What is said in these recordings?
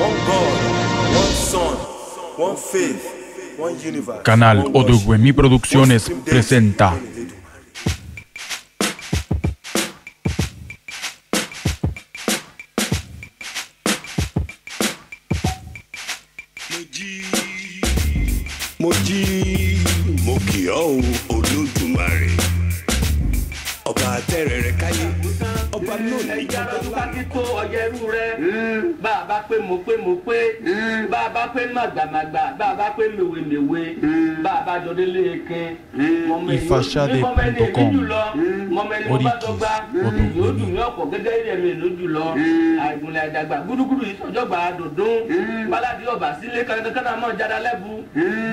One God, one Son, one faith, one universe. Canal Odugbemi Producciones presenta. Mo jí mo kì ọ́ o Olódùmarè ọba àtẹrẹrẹ káyé ọba lónìí. Ẹja lọ́dún ká kíkó ọyẹrú rẹ bá a bá pé mo pé mo pé bá a bá pé màgbàmàgbà bá a bá pé mèwèmèwè bá a bá jọ délé eke. Ifasade.com mọ̀mẹ́ni mo bá dọ́gba yóò dùn mí ọ̀pọ̀ gẹ́gẹ́ ilẹ̀ mi lójú lọ. Àìgúnlẹ̀ àjàgbà gúdúgúdú yìí sọ̀jọ́gba dòdún. Báládì ọ̀bà sílé kankaná mọ̀ jáda lẹ́bu.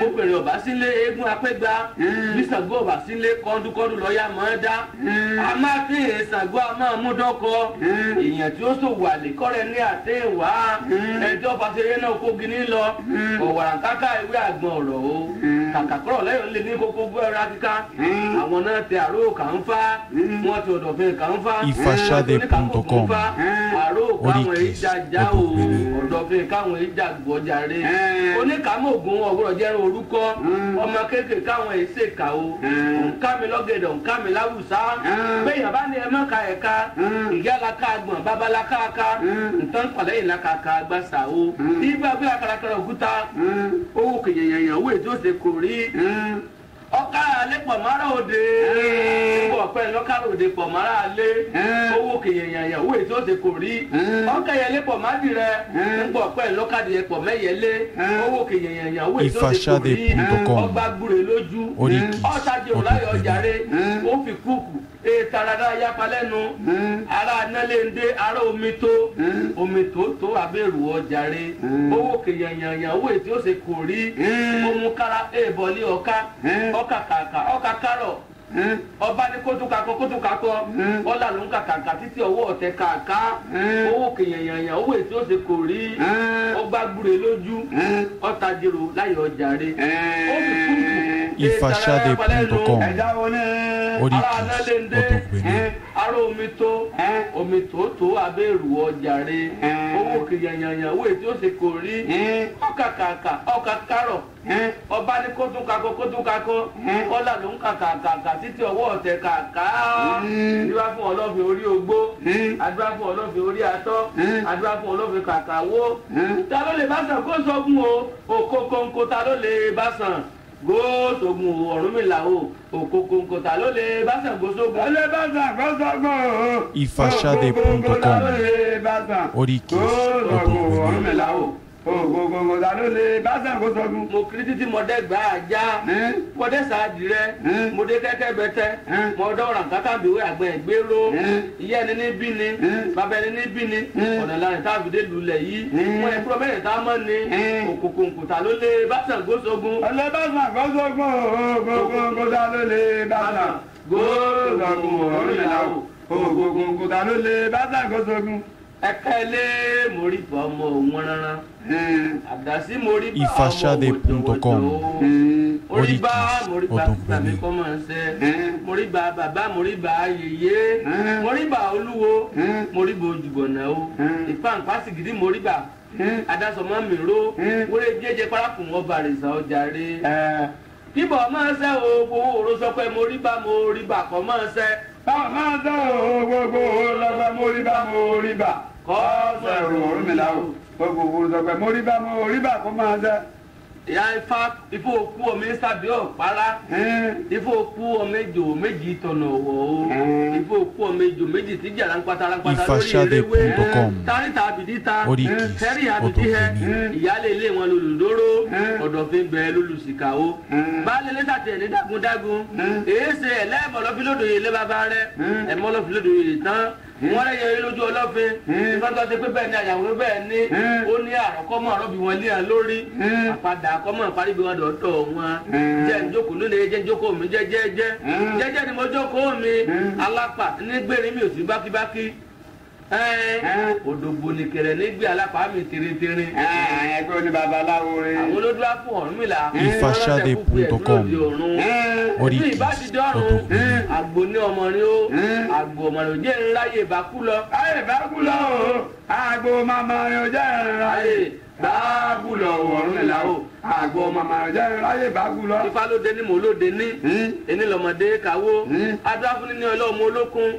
Bóbìnrin ọ̀bà sílé eégún apẹ́gba. Bí Ṣàngó ọ̀bà sílé kọ́ńdúkọ́ńdú lọ́ọ́yà mọ́ ẹ́ dá. A máa fi Ṣàngó a máa mú dọ́kọ. Èèyàn tí ó ṣòwò àlékọ́rẹ́ ní àtẹ̀wá. Ẹjọ́ fàṣẹyẹ náà kó gini lọ. Ọ̀wàràǹkáká ìwé àgbọn ọ̀rọ̀ o. Kàkàkọ́rọ̀ lẹ́yìn lè ní kókó gbọ́ kíká. Àwọn náà tẹ àrò kà ń fá. Wọ́n ti ọ̀dọ̀fin kà ń fá. Ifasade.com Àrò káwọn Oríkì ìjà o. Odugbemi. Ọ̀dọ̀fin káwọn ìjà gbọ́jàre. Oníkàmọ́ògùn ọ̀gbọ́dọ̀ jẹ́rán orúkọ. Ọmọ kéèké káwọn ìṣèkà o. Òǹkà mi lọ́gẹ̀dẹ̀ òǹkà mi láwùsá. Béèyàn bá ní ẹ mọ́ka ẹ̀ka. Ìyá la ká gbọ̀n bàbá la ká ká. Nǹkan pàlẹ́yìn la kà ká gbàsà o. Ibà bí akarakara òkúta. Owó kèyànyànyàn owó ètò òsè kò rí. Ọkà alẹ́ pọ̀ mọ́ra òde. Nígbà ọ̀pẹ lọ́kàrà òde pọ̀ mọ́ra alẹ́. Owó kèyànyànyàn owó ètò òsè kò rí. Ọkà yẹlé pọ̀ má dìrẹ. Nígbà ọ̀pẹ lọ́kàdì yẹ pọ̀ mẹ́yẹlé. Owó kèyànyànyàn owó ètò òsè kò rí. Ifasade.com Ọgbà gbúre lójú. Oríkì Ọ̀tajà òláyọ̀ Odugbemi. jàre. Ó fi kúùkù. Ètàràdà yapa lẹ́nu. Ara análéndé ara omi tó. Omi tó tó abẹ́rù ọjàre. Owó kèyànyànyàn owó ètò òsè kò rí. Ó mú kára èèbọ̀lé ọ̀ká. Ọkà kàkà ọkà kárọ̀. Ọba ní kótókakọ kótókakọ. Ọlà ló ń kàkàkà títí ọwọ́ ọ̀tẹ̀ kàkà. Owó kèyànyànyàn owó ètò òsè kò rí. Ọgbà gbúre lójú. Ọ̀tàjèrò láyọ̀ ọjàre. Ó fi kúùkù. Ifasade.com ẹja wo ni. Oríkì Ara análéndé Odugbemi. ará omi tó omi tó tó abẹ́rù ọjàre. Owó kìyànyànyàn owó ètò òsè kò rí. Ọkà kàkà ọkà kárọ̀. Ọba ní kótókakọ kótókakọ. Ọlà ló ń kàkàkàkà títí ọwọ́ ọ̀tẹ̀ kàkà. Àdúrà fún ọlọ́fin orí ogbó. Àdúrà fún ọlọ́fin orí atọ́. Àdúrà fún ọlọ́fin kàkàwó. Ta ló lè bá sàn kó sọgùn o? Òkókóńkó ta ló lè bá sàn? Góòsògùn o, Ọ̀rúnmìlà o. Òkókóńkó ta ló lè bá sàn gósògùn? Ọlẹ́ bá sàn kó sọ́gbọ̀n o. Ifasade.com Ta ló lè bá sàn Oríkì kó sọ́gbọ̀n Odugbemi. Ọ̀rúnmìlà o. Ògógógó ta ló lè bá sàn kó sọ́gbọ̀n. Mo kiri títí mo dẹ́ gbà á já. Mo dẹ́ sáàdì rẹ. Mo dé kẹ́kẹ́ bẹ́tẹ́. Mo dọ́ra kàkà bíwé àgbẹ̀ ìgbéró. Ìyá ẹni ní bí ni. Bàbá ẹni ní bí ni. Ọ̀nà ìlànà tá a fi dé lulẹ̀ yìí. Wọ́n ẹ̀kúrọ̀ mẹ́rin tá a mọ̀ ni. Òkùnkùn kùtà ló lé bá sàn gósógún. Ọlẹ́ bá sàn kó sọ́gbọ̀n o. Ògógógó ta ló lè bá sàn kó sọ́gbọ̀n Ọ̀rúnmìlà o. Ògógógó ta ló lè bá sàn kó sọ́gbọ̀n. Ẹ̀ka ilé mórí bá ọmọ òun rárá. Àdásí mórí bá ọmọ Ifasade.com Mórí bá Oríkì mórí bá bàbá mi Odugbemi. kọ́ máa ń ṣe. Mórí bá bàbá mórí bá yèyé. Mórí bá olúwo. Mórí bá ojúbọ̀nà o. Ìpàǹpá sìgìdì mórí bá. Adásọmọ́ mi ró. Wúrẹ́ jẹ́jẹ́ parákùn ọba àrìsà ọjà rè. Kíbọ̀ máa ń ṣẹ́ o, owó òró sọ pé mórí bá mórí bá kọ́ máa ń ṣẹ́. Báwo máa sọ gbogbo lọ́gbà mórí bá mórí bá. Kọ́ sọ̀rọ̀ Ọ̀rúnmìlà o. Gbogbo lọ́gbà mórí bá mórí bá kó máa sẹ́. Ìyá ifá ifá òkú omi sábẹ́ ọ̀pára. Ifá òkú ọmọ ejò méjì tọ̀nà ọ̀wọ̀ o. Ifá òkú ọmọ ejò méjì tí jà ránpátá ránpátá lórí eréwé. Ifasade.com Táríta àbìdíta. Oríkì Tẹ́rì àbìdíhẹ. Odugbemi. Ìyáálé ilé wọn lolùdóró. Ọ̀dọ̀fin bẹ lólùsìkà o. Baálé ilé sàtẹ̀ ní dágúndágún. Èéṣe ẹlẹ́mọ̀ lọ́fílódò yìí lé bàbá rẹ̀. Ẹ̀mọ́ lọ́fílódò yìí tán. Wọ́n rẹ̀ yẹ lójú ọlọ́fin. Ìfọ́tọ́ ṣe pé bẹ́ẹ̀ ni àyàwó bẹ́ẹ̀ ni. Ó ní àròkọ́mọ́ ọ̀rọ̀bí wọn lé hàn lórí. Àpadà àkọ́mọ́ ìparí bí wọn dọ̀tọ̀ wọn. Jẹ́ ìjókòó lónìí jẹ́ ìjókòó mi jẹ́jẹ́jẹ́. Jẹ́jẹ́ ni mo jókòó mi. Alápà nígbèrè mi ò sí bákíbákí. Òdògbò nìkẹrẹ nígbè alápá mi tìrìntìrìn. Ẹgbẹ́ oní babaláwo rẹ. Àwọn olódùá fún Ọ̀rúnmìlà. Ifasade.com. Oríkì Odògbóni. Àgbò ní ọmọ rí ó. Àgbò ọmọ rẹ ò jẹ́ ńláyè bá kú lọ. Ayé bá kú lọ o, àgbo màmá rẹ ò jẹ́ ńláyè bá kú lọ o, Ọ̀rúnmìlà o. Àgbo màmá rẹ ò jẹ́ ńláyè bá kú lọ. Ifá ló dé ní mò lóde ní. Ení lọ́mọdé kàwó. Adúlá fún ní ọlọ́mọ olókun.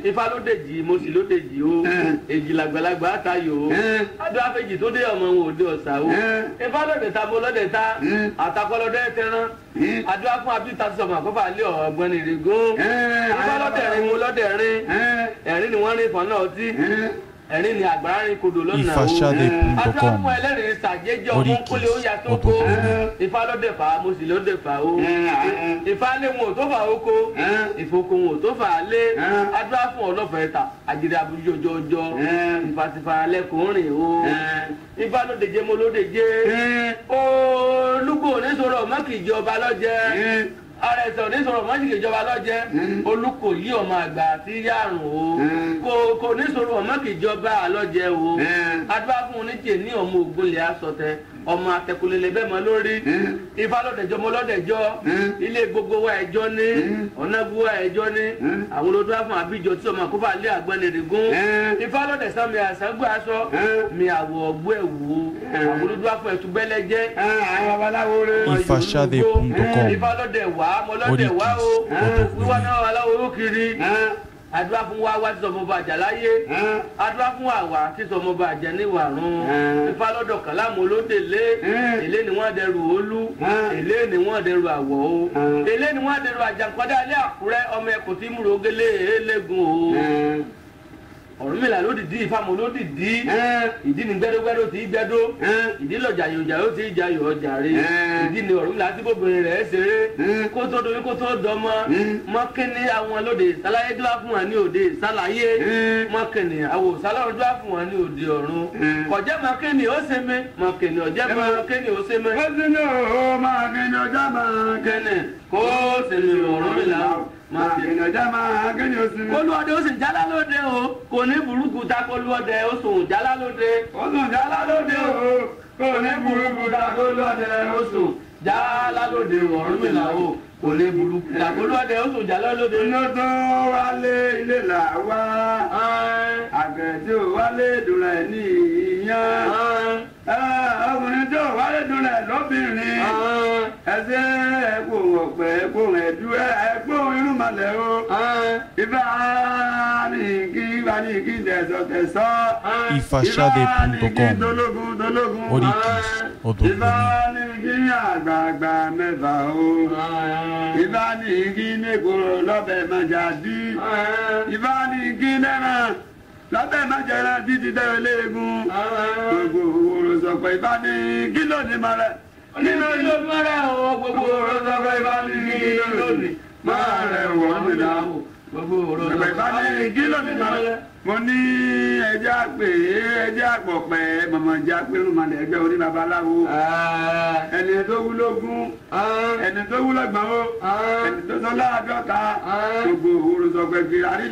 Ifá ló dèjì mo sì ló dèjì o. Èjì làgbàlagbà tayò o. Adúlá fèjì tó dé ọmọ wọn òde ọ̀sà o. Ifá lóde ta mo lóde ta. Àtakọ́lọ́dẹ tẹran. Adúlá fún abíta sọmọ àkọ́fà lé ọ̀gbọ́n nìrègún. Ifá lọ́dẹ̀rin mo lọ́dẹ̀rin. Ẹ̀rín ni wọ́n rí ìfọ̀n náà ọtí. Ẹ̀rín ni àgbàrá rin kodò lọ́nà o. Ifasade.com. Adúlá fún ẹlẹ́rìí sàjẹ́jọ́ ọmọ kólé ó yà tó kó. Ifá lóde fà á mo sì lóde fà ó. Ifá lé wọn ò tó fà ó kó. Ìfokò wọn ò tó fà á lé. Adúlá fún ọlọ́fẹ̀ẹ́ ta àjèrè àbújọ jọjọ. Ìfàsífà lẹ́kùn rìn o. Ifá lóde jẹ́ mo lóde jẹ́. Olúgbò oníṣòro mọ́kìjì ọba lọ́jẹ́. Àrẹ̀sẹ̀ oníṣòro mọ́kìjì ọba lọ́jẹ́. Olùkò yí ọmọ àgbà àti yàrùn o. Kò níṣòro mọ́kìjì ọba lọ́jẹ́ o. Adúlá fún oníjẹ ní ọmọ ògúnlẹ̀ asọ̀tẹ. Ọmọ atẹkulẹlẹ bẹ́ẹ̀ mọ lórí. Ifá lọ́dẹ̀jọ́ mọ lọ́dẹ̀jọ́. Ilé gbogbo wa ẹjọ́ ní. Ọ̀nà gbogbo wa ẹjọ́ ní. Àwọn olódó fún àbíjọ tí ọmọ àkófà lé àgbọ̀nìrìgún. Ifá lọ́dẹ̀ sá mi àṣàgbọ́ aṣọ. Mi àwọ̀ ọ̀gbọ́ ẹ̀wù. Àwọn olódó fún ẹ̀túgbẹ́lẹ́jẹ́. Àwọn babaláwo rẹ. Ifasade.com. Ifá lọ́dẹ̀ wá mọ lọ́dẹ̀ wá o. Oríkì Wíwá náà aláwo kiri. Àdúrà fún wa wá sísọ ọmọọba àjà láyé. Àdúrà fún àwa sísọ ọmọọba àjà níwàrún. Ifá lọ́dọ̀ kàlámù olódèlé. Èlé ni wọ́n dẹrù olú. Èlé ni wọ́n dẹrù àwọ̀ o. Èlé ni wọ́n dẹrù àjàǹkọ́dá ilé Àkúrẹ́ ọmọ ẹkùn tí múro gélé eléegun o. Ọ̀rúnmìlà lódìdí Ifá mo lódìdí. Ìdí ni gbẹ́dógbẹ́dó ti gbẹ́dó. Ìdí lọ̀jà yòjà ó ti jayò ọjà rè. Ìdí ni Ọ̀rúnmìlà tí bóbìnrin rẹ̀ ṣeré. Kó tó dorí kó tó dọmọ. Mọ́kínní àwọn lóde ìsáláyé dúrà fún wọn ní òde ìsáláyé. Mọ́kínní àwọn òsálọ́run dúrà fún wọn ní òde ọ̀run. Kọ̀jẹ́ mọ́kínní ó sinmi. Mọ́kínní ọ̀jẹ́ mọ́kínní ó sinmi. Ó sì ní o, máa kí ni ọjà máa kí. Kínní kó sinmi Ọ̀rúnmìlà Máa kí ni ọjà máa kí ni ó sinmi. Kólúọdẹ ó sì jálá lóde o. Kò ní burúkú ta kólúọdẹ ó sùn jálá lóde. Ó sùn jálá lóde o, kò ní burúkú ta kólúọdẹ ó sùn jálá lóde Ọ̀rúnmìlà o. Kò ní burúkú ta kólúọdẹ ó sùn jálá lóde. Iná tó wálé ilé là wá. Àgbẹ̀ tí ò wálé dùn rẹ̀ ní ìyàn. Ọkùnrin tí ò wálé dùn rẹ̀ lóbìnrin. Ẹsẹ̀ ẹ̀kọ́ ọ̀pẹ̀ ẹ̀kọ́ ẹ̀dú ẹ̀kọ́ irúnmalẹ̀ o. Ifá ní kí wá ní kí tẹ̀sọ̀ tẹ̀sọ̀. Ifasade.com. Dológun dológun. Oríkì Ifá Odògbóni. ní kí àgbààgbà mẹ́fà o. Ifá ní kí nìkòrò lọ́bẹ̀ mọ̀jà dí. Ifá ní kí lẹ́ràn lọ́bẹ̀ mọ̀jà rẹ̀ títí dẹ́rẹ́ léegun. Gbogbo òwúrò sọ̀pọ̀ Ifá ní kí lónìí mọ̀ rẹ̀. Kí lónìí mọ̀ rẹ̀ o. Gbogbo Òwúrò sọ̀pọ̀ Ifá ní kí lónìí mọ̀ rẹ̀ wọ́n mi náà. Gbogbo òwúrò Sọ̀pọ̀ Ifá ní kí lónìí mọ̀ rẹ̀. Mo ní ẹjẹ́ àpè ẹjẹ́ àpọ̀pẹ́ mọ̀mọ́ jẹ́ àpè rúmọ̀lẹ́ ẹgbẹ́ oní babaláwo. Ẹni tó wúlógún ẹni tó wúlọ́gbọ̀n o ẹni tó sọ láàdọ́ta gbogbo òwúrò sọ̀pẹ̀ gbìyànjú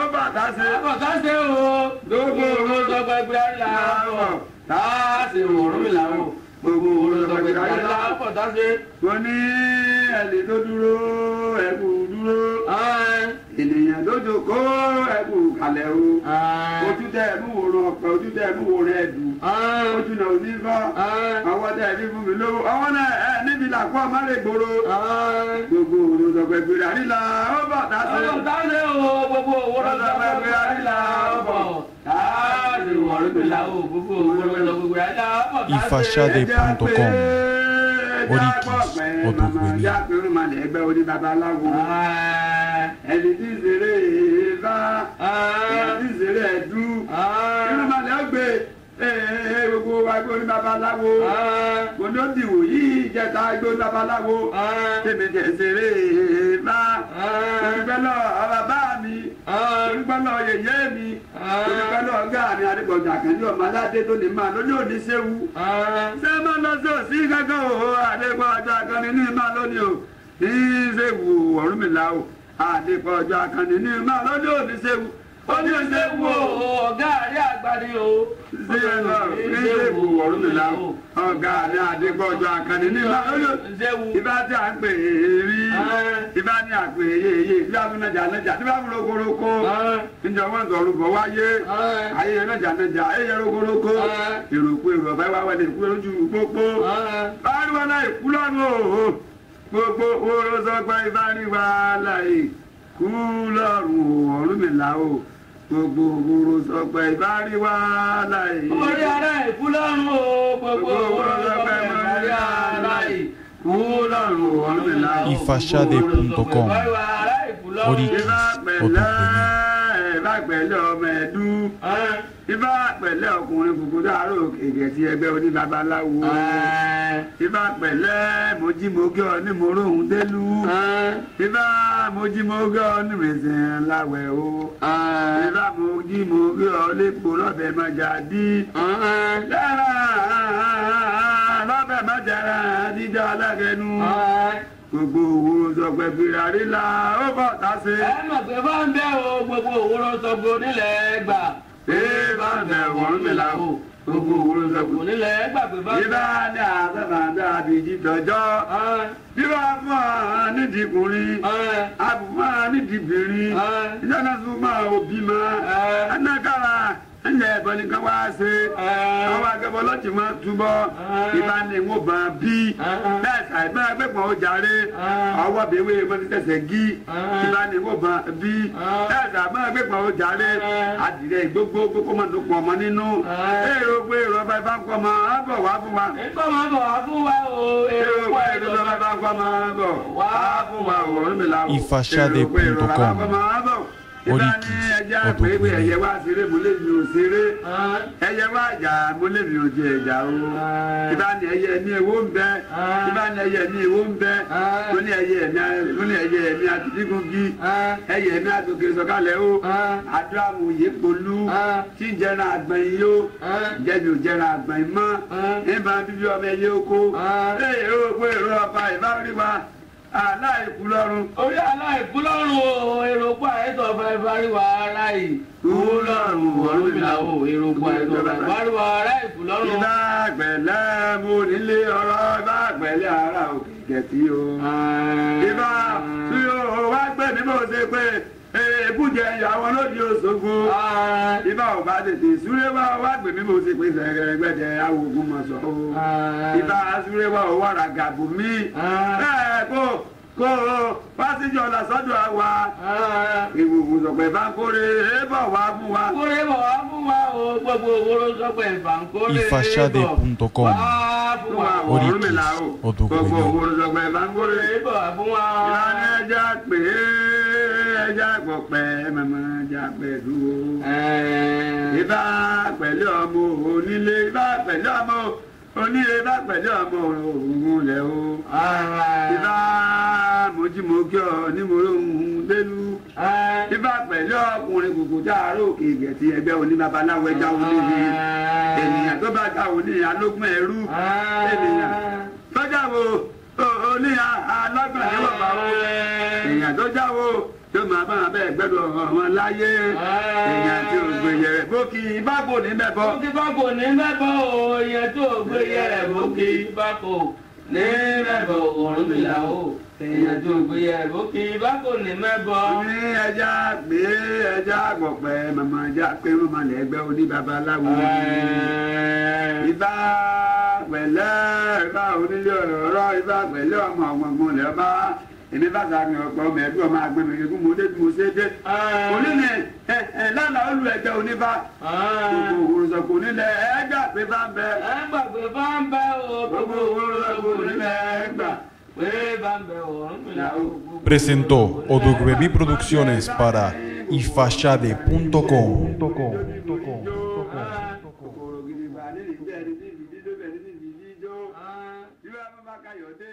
ó bàtà ṣe. Àbọ̀tá ṣe o. Gbogbo òwúrò sọ̀pẹ̀ gbìyànjú tá a ṣe Ọ̀rúnmìlà o. Gbogbo òwúrò sọ̀pẹ̀ gbìyànjú àbọ̀tá ṣe. Mo ní ẹni tó dúró ẹkú dúró ènìyàn tó jókòó ẹkú kalẹ̀ o. Ojú tẹ ẹ mú wòran ọ̀pẹ ojú tẹ ẹ mú wòran ẹ̀dù ojú náà ò ní fọ́ ọwọ́ tẹ ẹ ní fún mi lówó ọwọ́ náà ẹ níbi làkú ọmọ rẹ gbòòrò. Gbogbo òwúrò sọ̀pẹ̀ gbìyànjú ó bàtà ṣe. Àbọ̀tá ṣe o. Gbogbo òwúrò sọ̀pẹ̀ gbìyànjú àbọ̀ tá a ṣe Ọ̀rúnmìlà o. Gbogbo òwúrò sọ̀pẹ̀ gbìyànjú àbọ̀ tá a ṣe. Ifasade.com. Oríkì Odògbóni. Ẹgbẹ́ oní babaláwo. Ẹni tí ń ṣeré Ifá, ẹni tí ń ṣeré ẹ̀dú. Irúnmalẹ̀ ó gbé gbogbo ẹgbẹ́ oní babaláwo. Mo ní ó dìwò yìí ìjẹta ẹgbẹ́ oní babaláwo. Tèmi tẹ̀ ṣeré Ifá. Olùgbẹ́ lọ bàbá mi. Olùgbẹ́ lọ yèyé mi. Olùgbẹ́ lọ ọ̀gá mi Adébọ̀jà kan ní ọmọ aládé tó ní máa lóní òní séwu. Ṣé máa lọ sí òsì gángan o? Adébọ̀jà kan ní ní máa lónìí o. Ní séwu Ọ̀rúnmìlà o. Adébọ̀jà kan ní ní máa lóní òní séwu. Ó ní ṣe wo ọ̀gá rẹ̀ àgbàdì o. Ṣé Ọ̀rúnmìlà ọ̀gá rẹ̀ Adégbọ́jọ Àkànní ní ibà tí a ń pè é rí ibà ní àpè yéye ibà fún nàjà nàjà ibà fún rokoroko níjọ wọn sọ̀rọ̀ bọ̀ wáyé ayé nàjà nàjà ayé rokoroko èròkú èrò ọ̀fẹ́ wá wọlé ìkú lójú pópó báyìí wọn náà ìkú lọ́rùn o gbogbo oró sọ pé ibà ní wàhálà ìkú lọ́rùn Ọ̀rúnmìlà o. Gbogbo òwúrò sọ pé ìbárí wá láì. Orí ara ìkú lọ́rùn o, gbogbo òwúrò sọ pé ìbárí wá láì. Kú lọ́rùn Ọ̀rúnmìlà o. Ifashade.com. Oríkì Ìbá Odògbèmí. pẹ̀lẹ́ ìbá pẹ̀lẹ́ ọmọ ẹ̀dú. Ìbá pẹ̀lẹ́ ọkùnrin kùkù dàrú òkè tí ẹgbẹ́ oníbabaláwo. Ìbá pẹ̀lẹ́ mojímogé ọ ní moróhùn délú. Ìbá mojímogé ọ ní mèsìn láwẹ̀ o. Ìbá mojímogé ọ lépo lọ́bẹ̀ mọ́jà dí. Lára lọ́bẹ̀ mọ́jà dídá alágẹnu. Gbogbo òwúrò sọ pé fìràrí la ó bọ̀ tá ṣe. Ẹ mọ̀ pé bá ń bẹ́ o, gbogbo òwúrò sọ pé onílẹ̀ gbà. Ee bá ń bẹ̀ Ọ̀rúnmìlà o. Gbogbo òwúrò sọ pé. Onílẹ̀ gbà pé bá ń bẹ́. Ibà ní àbábàdà àbíjì dọjọ́. Bíbá fún ọ nídìíkùnrin. Àbùmọ́ nídìíbìnrin. Ìjọba fún mọ́ òbí mọ́. Anákàrà ńlẹ̀ ẹ̀bọ nìkan wá ṣe. Àwọn akẹ́kọ̀ọ́ lọ́tì máa túbọ̀. Ibà ní wọ́n bá bí. Bẹ́ẹ̀ sàìbá gbẹ̀gbọ̀n ó jàre. Ọwọ́ bèwé wọn ti tẹ̀sẹ̀ gí. Ibà ní wọ́n bá bí. Bẹ́ẹ̀ sàìbá gbẹ̀gbọ̀n ó jàre. Àdìrẹ gbogbo kókó máa dùn ọmọ nínú. Èrò pé èrò ọba ìbá ń kọ́ ọmọ á bọ̀ wá fún wa. Nǹkan máa bọ̀ wá fún wa o, Èrò pé èrò ọba ìbá ń kọ́ ọmọ á bọ̀ wá fún wa o, Ọ̀rúnmìlà o. Ifashade.com. Oríkì Odògbèmí. Ẹyẹ wá ṣeré mo lè mi ò ṣeré. Ẹyẹ wá jà mo lè mi ò jẹ ẹja o. Ìbá ní ẹyẹ ní ewo ń bẹ. Ìbá ní ẹyẹ ní ewo ń bẹ. Mo ní ẹyẹ mi mo ní ẹyẹ mi àtìdígungi. Ẹyẹ mi àtòkè sọ̀kalẹ̀ o. Àdúrà mo yé polú. Tí ń jẹran àgbọ̀n yìí o. Jẹ́ mi ò jẹran àgbọ̀n yìí mọ́. Nígbà bíbí ọmọ ẹyẹ oko. Ee o pé èrò ọba ìbá rí wa. Aláìkú lọ́run. Orí aláìkú lọ́rùn o, èrò pa àìsàn fẹ́ wa aláì. Kú lọ́run Ọ̀rúnmìlà o, èrò pa àìsàn fẹ́ wa aláìkú lọ́rùn. Ibà pẹ̀lẹ́ mo nílé ọ̀rọ̀ ibà pẹ̀lẹ́ ara òkè gẹ̀tì o. Ibà tí o wá gbé mi bó ṣe pé èébújẹ ìyàwó lóde Òṣogbo. Ibà ò bá tètè súré wá wá gbé mi bó ṣe pé sẹ̀rẹ̀gbẹ̀dẹ̀ awogun mọ̀ sọ o. Ibà súré wá ò wàrà gàbù mí. Ẹ kó kó pásíjọ làṣọdọ̀ àwa. Ìwògùn sọ̀pẹ̀ bá ń kórè é bọ̀ wá fún wa. Kórè bọ̀ wá fún wa o, gbogbo òwúrò sọ pé ìbá ń kórè bọ̀ Ifashade.com. wá fún wa o. Oríkì Ọ̀rúnmìlà o. Odògbèmí. Gbogbo òwúrò sọ̀pẹ̀ bá ń kórè Kórè bọ̀ wá fún wa. Ìlànà ẹja pé ẹja pọ̀pẹ́ màmá ẹja pẹ̀lú o. Ibà pẹ̀lú ọmọ onílé ibà pẹ̀lú ọmọ onílé ibà pẹ̀lú ọmọ òun lẹ̀ o. Ibà mojímogí ọ ní mo lóhun délú. Ibà pẹ̀lú ọkùnrin kùkù dáàrọ̀ òkè ìgẹ̀tì ẹgbẹ́ oníbabaláwo ẹja oníbi. Ènìyàn tó bá jáwọ́ ní alógún ẹrú. Ènìyàn tó jáwọ́ oníyà alọ́gbọ̀n ní wọ́n bá wọ́n. Èèyàn tó jáwọ́ tó máa bá bẹ́ẹ̀ gbẹ́dọ̀ ọ̀hún láyé. Èèyàn tí ò gbé yẹrẹ bókì bá kò ní bẹ́ẹ̀ bọ́. Bókí bá kò ní mẹ́bọ̀ o, ìyẹn tó gbé yẹrẹ bókí bá kò ní mẹ́bọ̀ Ọ̀rúnmìlà o. Èèyàn tó gbé yẹrẹ bókí bá kò ní mẹ́bọ̀. Ní ẹja gbé ẹja gbọ̀pẹ̀ màmá ẹja pé màmá lẹ́gbẹ́ oníbabaláwo. Ibà pẹ̀lẹ́ ibà onílé ọ̀rọ̀ ibà pẹ̀lẹ́ ọmọ ọ̀gbọ̀ngbọ̀n lẹ́ bá. Èmi bá sàmì ọ̀pọ̀ ọmọ ẹ̀dùn ọmọ àgbẹ̀mí kíkún mo dé bí mo ṣe dé. Onílé ẹ ẹ lálàá olú ẹgbẹ́ oníbà. Gbogbo òwúrọ̀ kò nílẹ̀ ẹgbà pé bá ń bẹ. Ẹ gbàgbé bá ń bẹ o, gbogbo òwúrò kò nílẹ̀ gbà pé bá ń bẹ Ọ̀rúnmìlà o. Presentó Odògbèmí Producciones para ifashade.com. Kòkòrò gidi gbà nílùú bẹ́ẹ̀ ni tí ìbí dídó bẹ́ẹ̀ ni tí ìbí dídó. Ibà bàbá Káyọ̀dé.